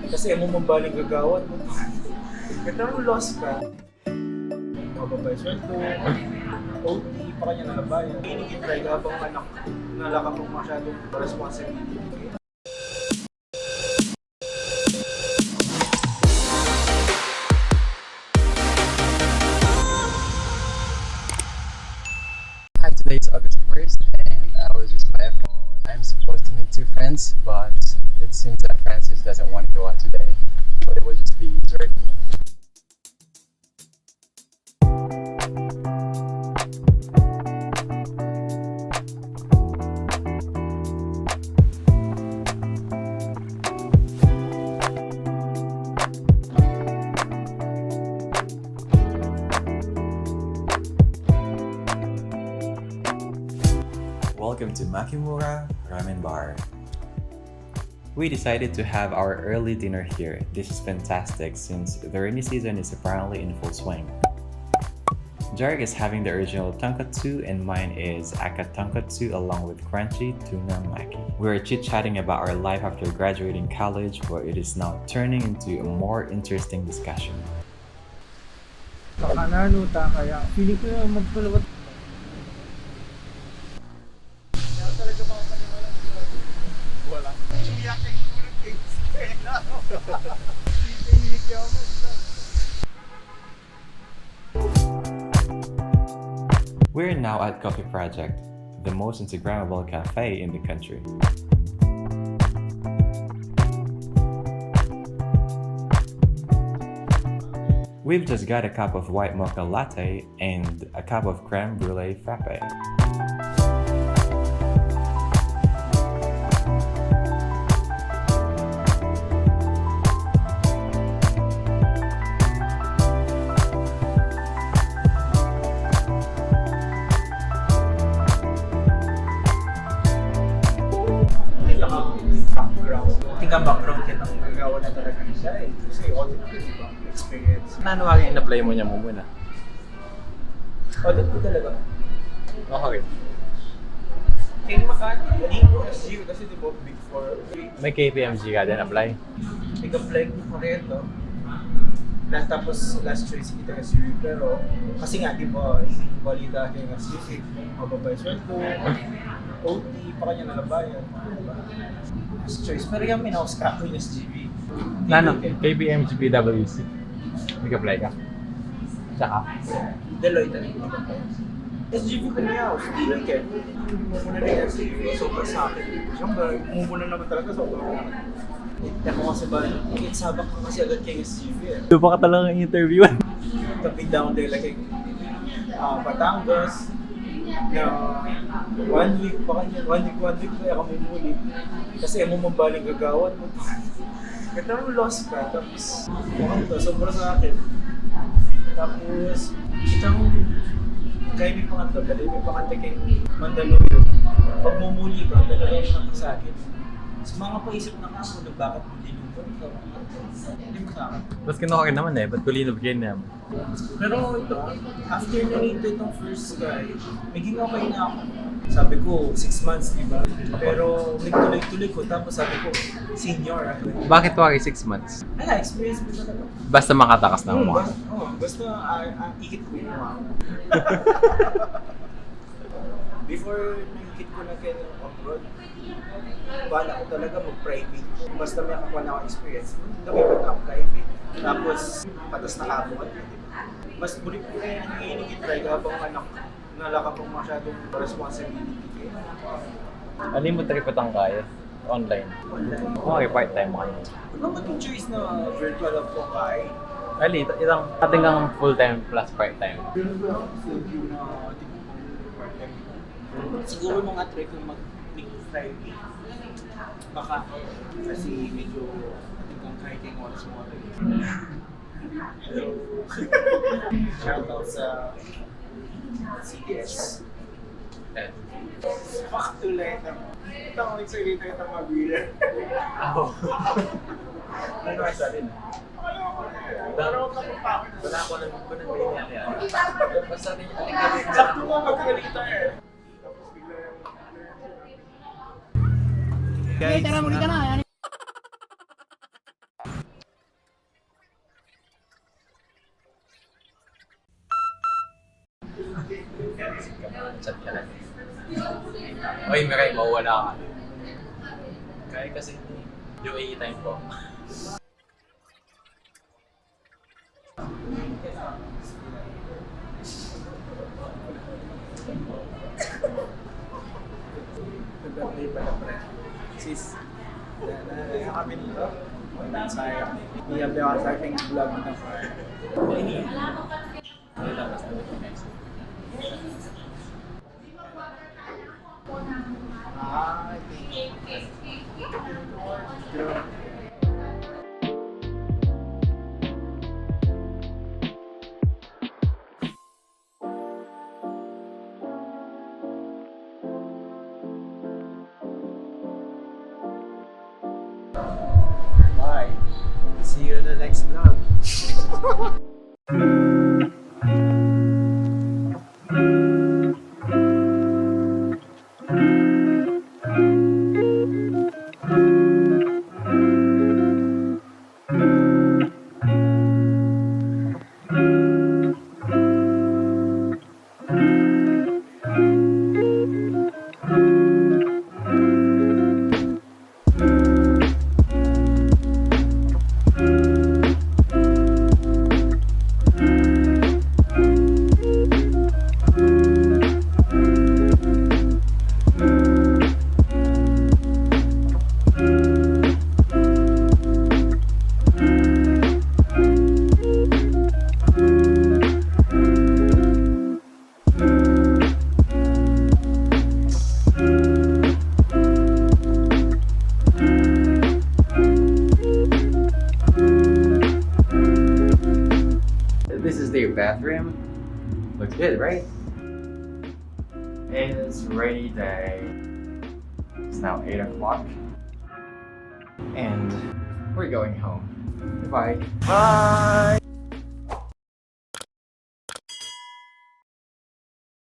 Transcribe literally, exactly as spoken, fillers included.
Kasi e mu mambaling gagawan mu. Kita mu loss ka. Mababa yung sweldo, O T, pa kanya na labayan. Inikit-try ka bang anak, nala ka pang masyadong responsibility. Hi, today is August first, and I was just by a phone. I'm supposed to meet two friends, but it seems that Francis doesn't want to go out today, but it will just be Jordan. Welcome to Makimura Ramen Bar. We decided to have our early dinner here. This is fantastic since the rainy season is apparently in full swing. Jarek is having the original tonkatsu and mine is aka tonkatsu along with crunchy tuna maki. We were chit-chatting about our life after graduating college, but it is now turning into a more interesting discussion. Baka na, ano, ta kaya? Feeling ko yung magpalawat. Wala. We're now at Coffee Project, the most Instagrammable cafe in the country. We've just got a cup of white mocha latte and a cup of creme brulee frappe. Tingnan background kita, nagawa na talaga siya eh. Kasi audit ko, di ba? Experience. Nanu ing in-apply mu nya mumuna? Audit ko talaga. Okay. Kaya makati, hindi ko S G kasi di ba before. May K P M G ka din apply? Nag-apply ko pa rin to. Na, tapos last choice kita S U V, pero kasi nga, di ba, yung balita kay S U V, mababa yung sweldo, O T, pa kanya nalabayan. Last choice. Pero yung minaus ka ko yung S G V. Nanu? K P M G P W C. Nag-apply ka? Tsaka? Deloitte na yung S G V ko niya, Deloitte eh. Mumuna na yung S G V, sobra sa akin. Siyempre, mumuna naman talaga, sobra. Ako kasi ba, ikit sabak ko kasi agad kay S G V eh. Doon pa ka talagang interviewan. Tapi down there, like, ah, Batangas, na one week pa kanya, one week, one week pa kaya kami muli. Kasi e mu mambaling gagawan mu. Kita mu loss ka, tapos, ano to, sobra sa akin. Tapos, kita mu, kaya may pangatlo, kaya may pangatlo kay Mandaluyong. Pag mumuli ka, talagang nakasakit. Sa mga paisip na kaso, bakit hindi mo ito? Hindi mo sa akin. Mas kinuha ka naman eh, ba't kuli na bigay na? Pero ito, after na nito, itong first guy, naging okay na ako. Sabi ko, six months, di ba? Pero nagtuloy-tuloy ko, tapos sabi ko, senior ako. Bakit wari six months? Ala, experience mo talaga. Basta makatakas na Hmm, kumuha. bas-, oh, basta, ah, ah, ikit ko kumuha. Before, nangikit ko na kayo abroad, bala ko talaga mag-private. Basta may kakuha na akong experience, lumipat ako private. Tapos, patas na kabuhat. Mas bulit ko na yung inikit, try ka bang anak, nala ka pang masyadong responsibility kayo. Ano yung matripatang kaya? Online. Online. Okay, part-time ka. Ano ba itong choice na virtual ang pagkain? Ali, it-, itang ating kang full-time plus part-time. Pero ba ako sa view na part-time? Siguro mga try kong mag-, mag-try. Baka kasi medyo ating kang kahit yung oras mo. Hello. Shoutout sa C D S. Paktuloy na. Ito ang nagsalita itong magulang. Ako. Ano ang sabi na? Wala ko na, wala ko na, wala ko na yan. Basta may aling kami. Sakto mo magsalita eh. Guys, tara, muli ka na. Chat ka lang. Oy, Miray, mawala ka. Kaya kasi, U A E time po. Nag-apply pala, pre. Sis, na, na, na kami nito. Sayang. Hindi na ba sa ating vlog na, pre? Ah, I see. Bye. See you in the next vlog. This is their bathroom. Looks good, right? It's rainy day. It's now eight o'clock. And we're going home. Goodbye. Bye!